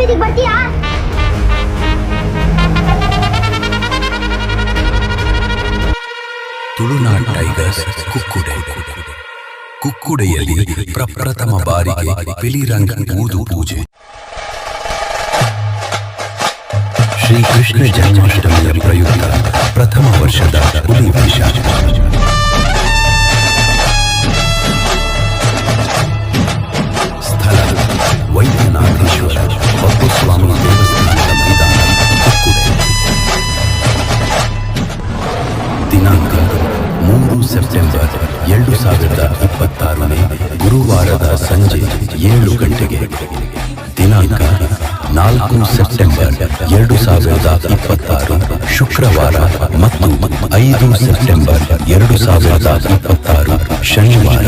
ಬೀದಿಗೆ ಬರ್ತೀಯಾ? ತುಳುನಾಡ್ ಟೈಗರ್ಸ್ ಕುಕ್ಕುಡೆ. ಕುಕ್ಕುಡೆಯಲ್ಲಿ ಪ್ರಪ್ರಥಮ ಬಾರಿಗೆ ಪಿಲಿರಂಗ್ ಊದು ಪೂಜೆ. ಶ್ರೀ ಕೃಷ್ಣ ಜನ್ಮಾಷ್ಟಮಿಯ ಪ್ರಯುಕ್ತ ಪ್ರಥಮ ವರ್ಷದ ಹುಲಿ ವೇಷ. ಸ್ಥಳ ವೈದ್ಯನಾಥೇಶ್ವರ ಬಬ್ಬುಸ್ವಾಮಿ ದೇವಸ್ಥಾನದ ಮೈದಾನ, ಕುಕ್ಕುಡೆ. ದಿನಾಂಕ 3 ಸೆಪ್ಟೆಂಬರ್ 2026ನೇ ಗುರುವಾರದ ಸಂಜೆ 7 ಗಂಟೆಗೆ. ದಿನಾಂಕ 4 ಸೆಪ್ಟೆಂಬರ್ 2026 ಶುಕ್ರವಾರ ಮತ್ತು 5 ಸೆಪ್ಟೆಂಬರ್ 2026 ಶನಿವಾರ.